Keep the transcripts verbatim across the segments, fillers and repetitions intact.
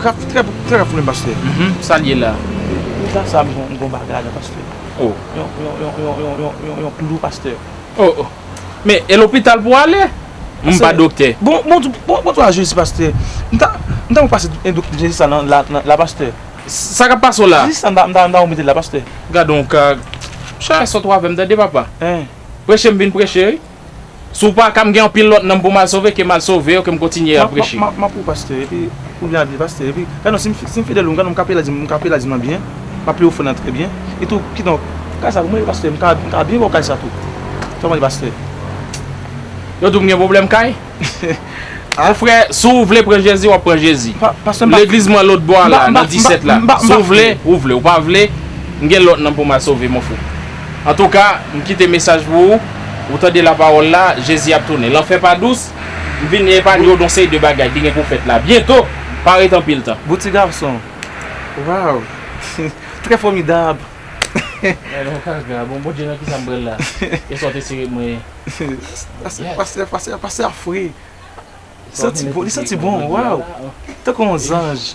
Trè, trè, trè raf menm, pastè. Mhm, sa l ye la? Leta sa, m gon, m gon bagay ladan, pastè. Oh. Yon, yon, yon, yon, yon, yon, yon, yon klou, pastè. Oh, oh. Men, e lopital pou w ale? M pa doktè. Bon, bon, bon, bon, bon, Jezi, pastè. M ta, m ta pase, e, dok-, Jezi sa nan, la, nan, la, pastè. Sa k ap pase w la? Jezi sa, m ta, m ta, m ta mete la, pastè. Gade yon kag. Chè, sòt w avè m, tande, papa. Hein. Preche, m vin preche, wi. Si w pa ka, m gen anpil lòt nanm pou m al sove, ke m al sove yo, ke m kontinye ap preche. M ap, m ap, m ap pou pastè, epi ou byen abiye pastè, epi gade non, si m, si m fidèl ou, gade non, m ka peye ladim, m ka peye ladim nan byen, m ap peye ofrann nan trè byen, e tou, kidonk, kay sa pou mwen, pastè, m ka, m ka byen ba w kay sa tou. Fè mande pastè. Yo di w m gen pwoblèm kay? Mon frè, si w vle pran Jezi, w ap pran Jezi. Legliz mwen lòt bò a la, nan disèt la. Si w vle, ou vle. Ou pa vle, m gen lòt nanm pou m al sove, mon frè. Antouka, m kite mesaj pou ou. Ou tande lapawòl la, Jezi ap tounen. Lanfè pa dous, m vin epanye w de yon seri de bagay ki gen pou fèt la. Byento, pa ret anpil tan. Bon ti gason. Waw. Trè fòmidab. Bon, Bondye nan kisa m pral la? E sa w te sere mwen. Pastè, pastè, pastè a fre. Li santi bon, li santi bon, waw. Tankou yon zanj.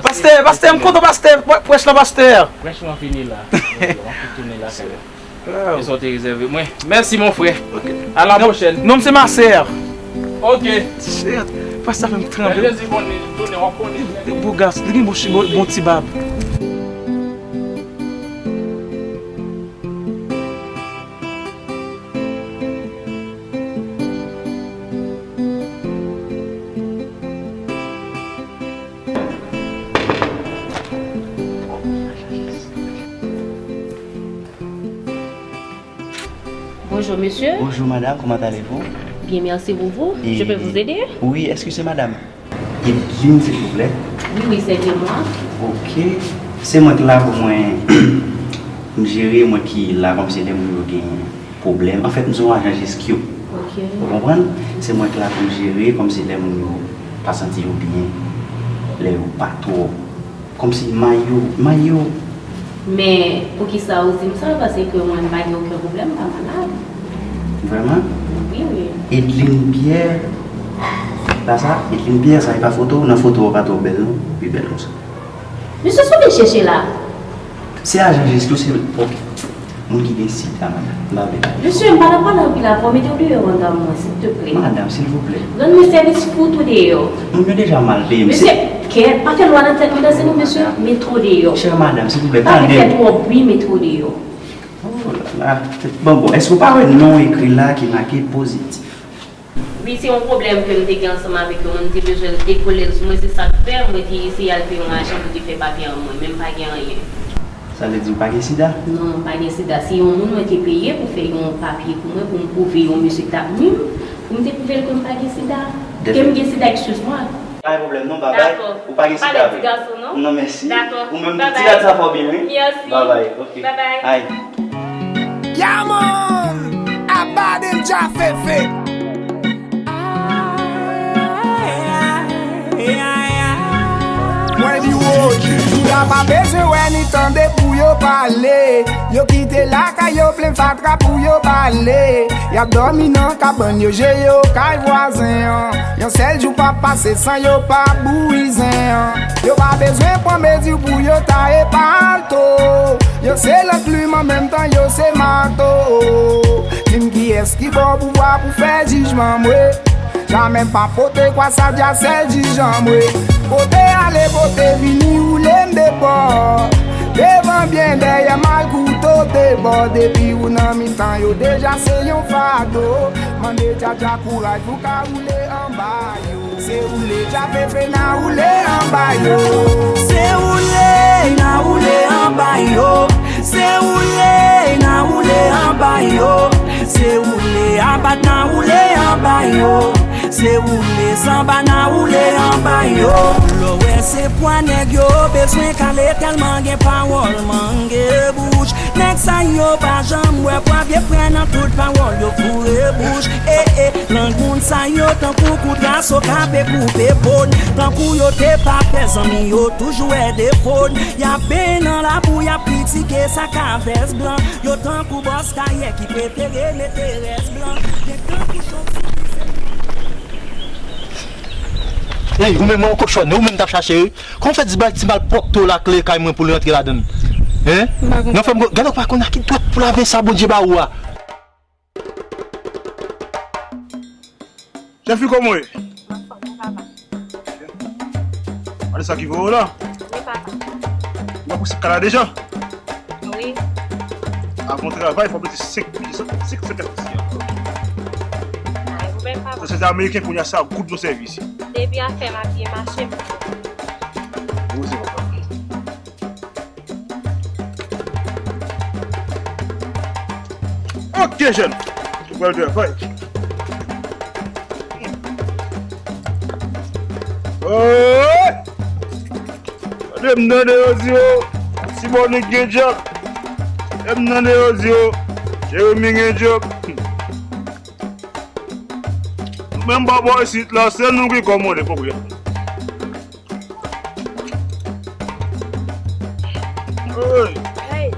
Pastè, pastè, m kontan, pastè. Prèch lan, pastè. Prèch lan fini la. Mwen ap tounen lakay mwen. Waw. E sa w te rezève mwen. Mèsi, mon frè. Ok. A la pwochèn. Non, m se Masè. Ok. Shit. Pastè fè m tranble. Lè Jezi tounen, w ap konnen. Bougas, li gen bon, bon, bon ti bab. Bonjour, monsieur. Bonjour, madame, comment allez-vous? Bien, merci, vous, vous? Et je peux vous aider? Oui, est-ce que c'est madame Edline, silvouplè? Oui, oui, c'est bien moi. Ok. Se mwen k la pou mwen, m jere, mwen ki la kòmsi lè moun yo gen pwoblèm. Anfèt, m se yon ajan Jeskyo. Ok. Ou konprann? Se mwen k la pou m jere, kòmsi lè moun yo pa santi yo byen, lè yo pa twò, kòmsi may yo, may yo. Men poukisa ou di m sa? Paske mwen m pa gen okenn pwoblèm, m pa malad. Vrèman? Wi, wi. Edline Pierre. Pa sa? Edline Pierre, sa e pa foto? Nan foto a pa twò bèl, non? Pi bèl konsa. Mesye, sa w vin chèche la? Se ajan Jeskyo, se, ok. Moun ki gen sida, madam. M pa vle pale. Mesye, m pa nan pale anpil avè w, mete w deyò anndan mwen, silteplè. Madam, silvouplè. Rann mwen sèvis, fout ou deyò. Moun yo deja mal peye m. Mesye, kèt, pa fè lwa nan tèt mwen, tande non, mesye, mete w deyò. Chère madame, silvouplè, tande m. Pa vin fè twòp bri, mete w deyò. Oh là là. Bon, bon, èske w pa wè non ekri la ki make pozitif? Wi, se yon pwoblèm ke m te gen ansanm avèk yon moun, m te bezwen l dekole l sou mwen, se sa k fè mwen te eseye al peye yon ajan pou te fè papye an mwen, men m pa gen anyen. Sa vle di ou pa gen sida? Non, m pa gen sida. Se yon moun mwen te peye pou fè yon papye pou mwen, pou m pwouve yon mesye ki t ap nwi m, pou m te pwouve l ke m pa gen sida. Ke m gen sida, excuse-moi. Pa gen pwoblèm non, babay. Dakò. Ou pa gen sida vre. Pa lèd ti gason non. Non, mèsi. Dakò. Ou menm tou, ti gad sa fè w byen, wi. Mèsi. Babay, ok. Babay. Ay. Yeah man! Aba Dendja Fefe. Mwen di Roger. Chouda pa bezwen wè ni tande pou yo pale. Yo kite lakay yo plen fatra pou yo pale. Y ap dòmi nan kabann yo, je yo kay vwazen an. Yon sèl jou p ap pase san yo pa bouri zen an. Yo pa bezwen pran mezi pou yo taye palto. Yo se lankplim an menm tan yo se mato. Di m kiyès ki ba w pouvwa pou fè jijman mwen. Jamè m pa pote kwa sa dja sèl jijman mwen. Kote ale, kote vini, woule m depò. Devan byen, dèyè m al kouto debò. Depi ou nan mitan yo, deja se yon fado. Mande Djadja kouraj pou ka woule anba yo. Se woule Djafefe n a woule anba yo. Se woule n a woule anba yo. Se woule n a woule anba yo. Se woule abat n a woule anba yo. Se woule sanba n a woule anba yo. Lè w wè se pwa nèg yo bezwen kale tèlman gen pawòl mange bouch. Nèg sa yo pa janm wè pwa vye frè nan tout pawòl yo foure bouch. Eh, eh, lang moun sa yo tankou kout raso k ape koupe pòn. Tankou yo te pa pè zanmi yo toujou wè defo n. Y ap benyen nan labou, y ap kritike sa k a vès blan. Yo tankou bòs kayè ki prefere mete rès blan. Gen tankou chòv soupi se Ey, ou menm, ou kochòn, ou menm t ap chache, wi. Kòman w fè di bay ti malpwòpte w la kle kay mwen pou l rantre ladan l? Hein? M pa konprann. Non, fè m gade, ou pa konn a ki dwèt pou lave sa Bondye ba ou a. Jèn fi, kòman w ye? Mwen anfòm, wi, papa. Gade sa ki voye w la. Wi, papa. Ou pa pouse kay la deja? Wi. Avan w travay, fò w mete senk, senk, senk, senk isi ankò. Ay, ou menm, papa. Sosyete ameriken kounye a se a goud nou sèvi isi. Depi afè m ap byen mache, m. Poze, papa. Ok, jèn. Ou pral travay. Oy! Tande m tande yo di yo, Timonik gen djòb. Tande m tande yo di yo, Jeremi gen djòb. Nou menm bò bò isit la, se nou ki kòmande, konprann. Hey! Hey!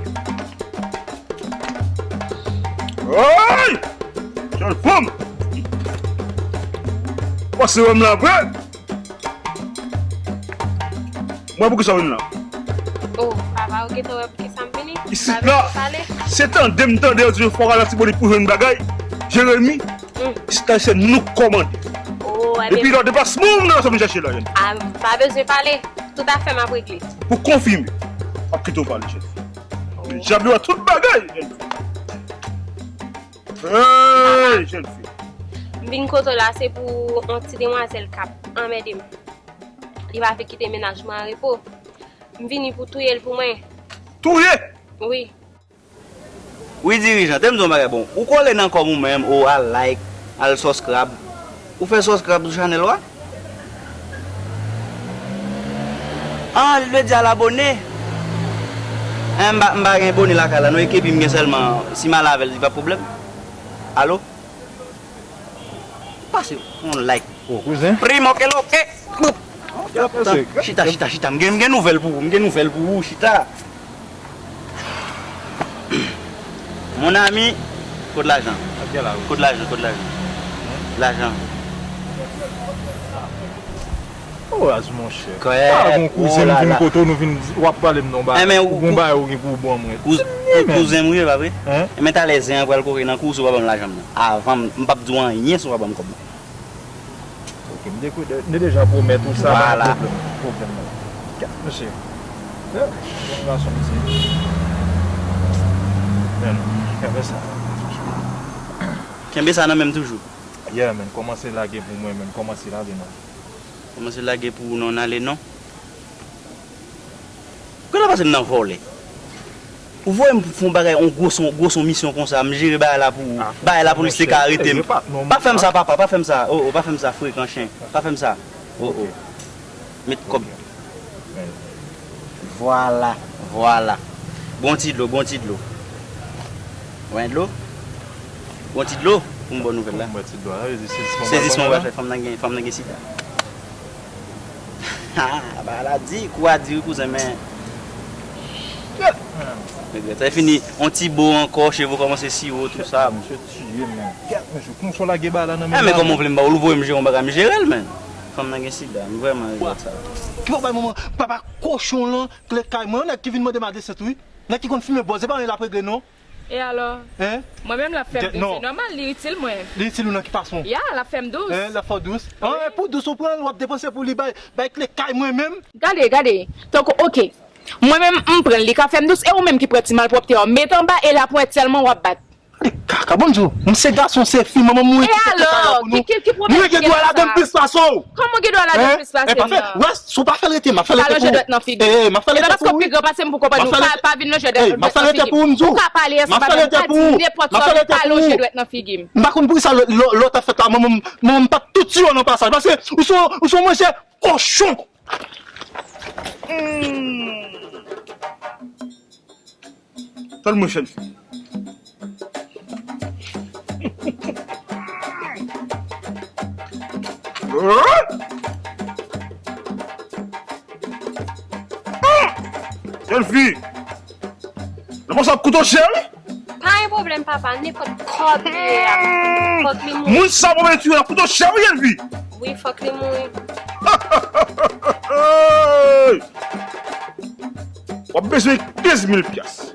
Hey! Jèn fanm! Pase wè m la vre! Mwen, poukisa w vin la? Oh, papa, ou gentan wè poukisa m vini? Isit la, se tande m tande yo di fò w al Latibonit pou jwenn bagay. Jeremi, isit la se nou k kòmande. Oh, depi lò deplasman w nan sa vin chèche la, jèn. Ah, pa bezwen pale. Tout afè m ap regle. Pou konfime, m ap kite w pale, jèn fi. Dyab yo a tout bagay, jèn fi. Hey, jèn fi. M vin kote w la, se pou yon ti demwazèl k ap anmède m. Li pa vle kite mennaj mwen an repo. M vini pou touye l pou mwen. Touye? Wi. Wi, dirijan, te m di w yon bagay bon. Ou kole nan kòm ou menm, ou al like, al subscribe. Ou fè subscribe sou chanèl ou a? Ah, li vle di al abone. Eh, m pa, m pa gen abone lakay la, non, e kepi m gen sèlman, si m al avè l, li pa pwoblèm. Alo? Pase yon like. Oh, kouzen. Primo que lo que. Chita, chita, chita. M gen, m gen nouvèl pou ou. M gen nouvèl pou ou. Chita. Mon ami, kot lajan? Kot lajan? Kot lajan? Lajan. Oh, raz monchè. Kòyè. Pa gon kouzen, m vin kote w, nou vin, w ap pale m nan bagay. Ou gon bagay ou gen pou w ban mwen. Kouzen m ou ye, pa vre? Hein? Enben talè zen an pral kore nan kou si w pa ban m lajan m nan. Avan m, m p ap di w anyen si w pa ban m kòb mwen. Ok, m de-, de-, m te deja pwomèt ou sa, pa gen pwoblèm, pwoblèm nan. Kèt, mesye. Jèn gason, mesye. Men, kenbe sa. Kenbe sa nan men m toujou. Yeah, men, kòmanse lage pou mwen, men, kòmanse lage, men. Kòmanse lage pou ou, non, n ale, non. Gade pase m nan vòlè. Ou voye m fè yon bagay, yon gwo son, gwo son misyon konsa, m jere bagay la pou ou. Bagay la pou li se ka arete m. Pa fè m sa, papa, pa fè m sa. Oh, oh, pa fè m sa, frekan chen. Pa fè m sa. Oh, oh. Met kòb. Vwala, vwala. Bon ti dlo, bon ti dlo. Bon dlo? Bon ti dlo pou m ba w nouvèl la. Bon ti dlo, sa vle di sezisman. Sezisman pral fè, fanm nan gen, fanm nan gen sida. Ha, bagay la di, kou a di wi kouzen, men. Regrèt. Sa fini, on ti bo ankò, cheve w kòmanse siwo, tou sa. Misye tiye m, men. Gad, mesye, konsa w lage bagay la nan men m. Men kòman w vle m ba w l, ou voye m jere yon bagay, m jere l, men. Fanm nan gen sida, m vrèman regrèt sa. Ki papa manman, papa kochon lan, kle kay mwen, yon nèg ki vin mande m a de sent wi. Nèg ki konn fimen bòz, se pa anyen l ap regle non. E alò? Hein? Mwen menm l ap fè m dous, se nòmal, li itil mwen. Li itil ou nan ki fason? Ya, l ap fè m dous. Hein, l ap fè w dous? An, e pou dous ou pran l, w ap depanse pou li bay, bay kle kay mwen menm? Gade, gade. Tankou, ok. Mwen menm, m pran l, li ka fè m dous, e ou menm ki pran ti malpwòpte a, w met anba e l ap wè tèlman w ap bat. Gade kaka, bon, m di w, m se gason, se fi, manman m mouri kite kaka la pou nou. E alò, ki, ki, ki pwoblèm ki gen nan sa? Nou gen dwa ladan l plis pase w. Kòman w gen dwa ladan l plis pase m nan? Wè, si w pa fè l rete, m ap fè l rete pou ou. Pa lonje dwèt nan figi m. E, m ap fè l rete pou ou. E pa paske w pi gran pase m pou w konprann nou. Pa, pa vin lonje dwèt nan figi m. Ou ka pale ansanm avè m, ou ka di nenpòt sa, men pa lonje dwèt nan figi m. M pa konn poukisa lò, lò, lòt afè la, manman m, manman m pa t tou tiye w nan pasaj. Paske ou se, ou se yon monchè kochon. Hmm. Tande mwen, jèn fi. Jèn fi, nan konsa ap koute w chè wi. Pa gen pwoblèm, papa, nenpòt kòb li ye a, fòk li mouri. Moun sa pwoblèm ti wi, ap koute w chè wi, jèn fi. Wi, fòk li mouri. Hey! W ap bezwen kenz mil pyas.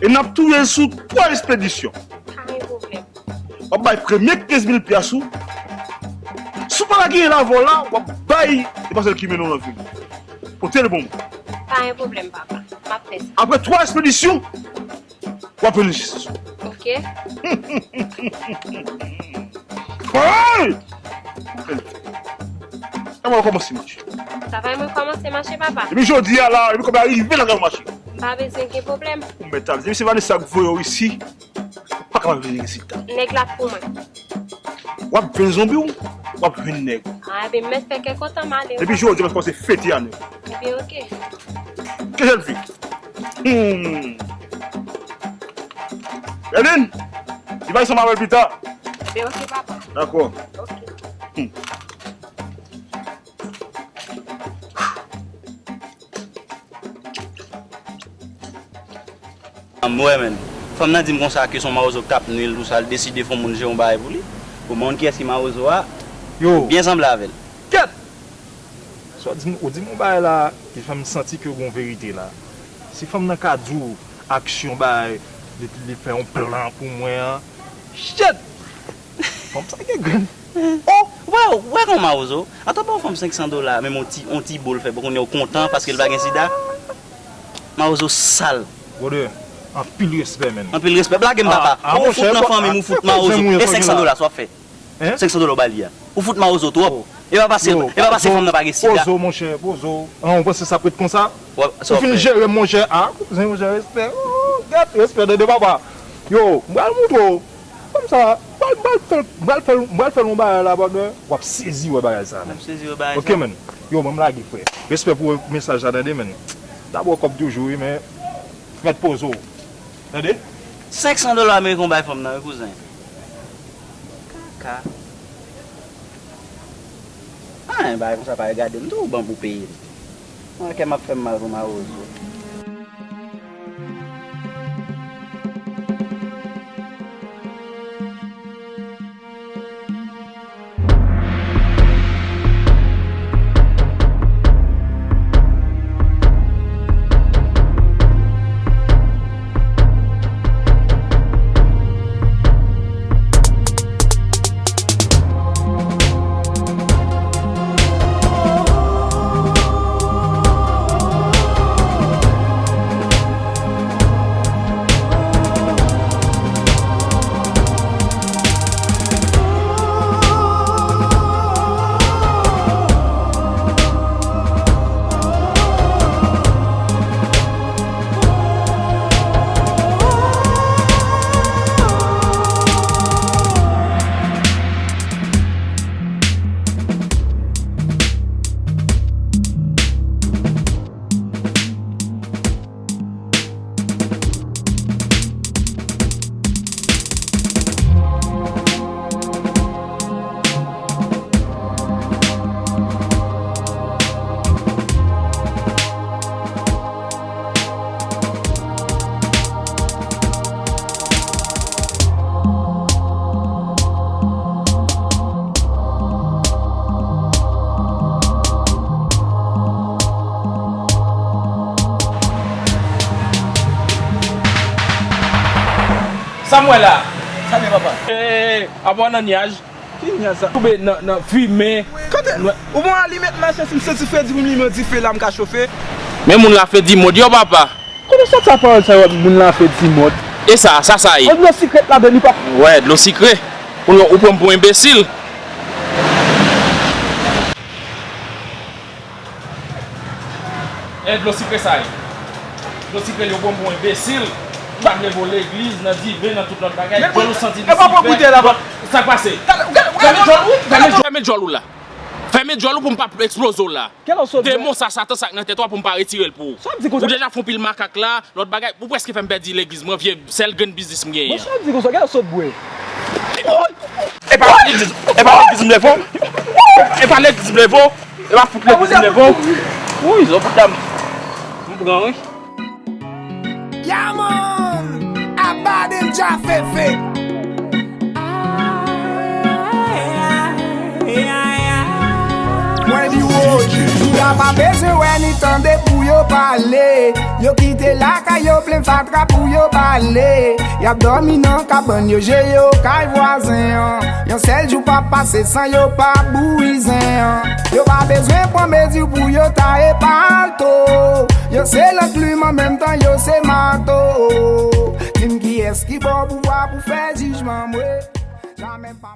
E n ap touye l sou twa espedisyon. Pa gen pwoblèm. W ap bay premye kenz mil pyas ou. Si w pa ta genyen l avè w la, w ap bay, e pa sèl ki mennen w nan vil. Pote l ban mwen. Pa gen pwoblèm, papa. M ap fè sa. Apre twa espedisyon, w ap jwenn jistis ou. Ok. Hey! Kòman w kòmanse mache? Travay mwen kòmanse mache, papa. Depi jodi a la, depi kòb la rive nan kay ou mache. M pa bezwen gen pwoblèm. Ou mèt al. Depi se Vanessa k voye w isi, ou pa kapab vin isit la. Nèg la pou mwen. W ap jwenn zonbi w, w ap jwenn nèg ou. Ah, ebyen, m mèt fè kè kontan m ale. Depi jodi a, m ap kòmanse fete a nèg ou. Ebyen, ok. Ke jèn fi? Hmm. Edwin, li va ansanm avè l pita. Ebyen, ok, papa. Dakò. Ok. Hmm. Mwen menm. Fanm nan di m konsa ke se yon mawozo k t ap nwi l tousa, l deside fè yon moun jere yon bagay pou li. Bon, mwen konn kiyès ki mawozo a. Yo. Byen sanble avè l. Kèt! Sa w di m, ou di m yon bagay la ki fè m santi ke gen yon verite la. Si fanm nan ka di w aksyon bagay, li, li fè yon plan pou mwen an. Shit! Fanm sa gen grenn. Oh! Ou wè, ou wè kòman mawozo? Atò, ba yon fanm senk san dola, menm yon ti, yon ti bol fè, bon, kounye a ou kontan paske l pa gen sida. Mawozo sal. Brother, anpil respè, man. Anpil respè. Blage m, papa. Ah, ah, ou fout nan fanmi m, ou fout mawozo. E senk san dola sa w ap fè? Senk san dola ou ba li a. Ou fout mawozo twòp. E pa pase, e pa pase fanm nan pa gen sida. Pozo, monchè, pozo. An, ou panse sa ap ret konsa? Ou fin jere m, monchè. Ah, kouzen, monchè, respè. Oh, gad, respè, tande, papa. Yo, m pral moutre w. Kòmsa, m pral, m pral fè l, m pral fè l, m pral fè l yon bagay la, brother. W ap sezi wè bagay sa, man. W ap sezi wè bagay sa. Ok, man. Yo, ban m lage, frè. Respè pou mesaj la, tande, man. Dabò kòb toujou, wi, men mèt poze w. Tande? Senk san dola ameriken w bay fanm nan, wi, kouzen. Kaka. Anyen, bagay konsa pa regade m tou, ban pou peye m. Mwen, kè m ap fè m mal pou mawozo. Sa m wè la? Sa byen, papa. Ee, apa w nan nyaj? Ki nyaj sa? Tonbe nan, nan fimen. Kote? Ou bon alimèt mache si m santi fredi pou m limen yon dife la m ka chofe. Men moun la fedi mòd yo, papa. Kote w sot sa pawòl sa yo, moun la fedi mòd? E sa, sa, sa ye? An dlo sikre ladan li, papa. Wè, dlo sikre. Ou, ou pran m pou enbesil. E dlo sikre sa ye. Dlo sikre yo pran m pou enbesil. M pa t leve w legliz, nan diven, nan tout lòt bagay. Djòl ou santi li sipe. Sa k pase? Fèmen djòl ou, fèmen djòl ou la. Fèmen djòl ou pou m pa eksploze w la. Demon sa, Satan sa k nan tèt ou a pou m pa retire l pou ou. Ou deja fè yon pil makak la, lòt bagay, ou prèske fè m pèdi legliz mwen, vye sèl grenn biznis m genyen an. Bon, sa w di konsa, gade sot bwè. E pa legliz, e pa legliz m leve w. E pa legliz m leve w. E pa fout legliz m leve w. Wi, zòt fout dam. M pran, wi. Yeah man, Abaden Dja Fefe. Wendy Road, Pa bezwen wè ni tande pou yo pale. Yo kite lakay yo plen fatra pou yo pale. Y ap dòmi nan kabann yo, je yo kay vwazen an. Yon sèl jou p ap pase san yo pa bouyi zen an. Yo pa bezwen pran mezi pou yo taye palto. Yo se lanklim an menm tan yo se mato. Di m kiyès ki ba w pouvwa pou fè jijman mwen. Jamè m pa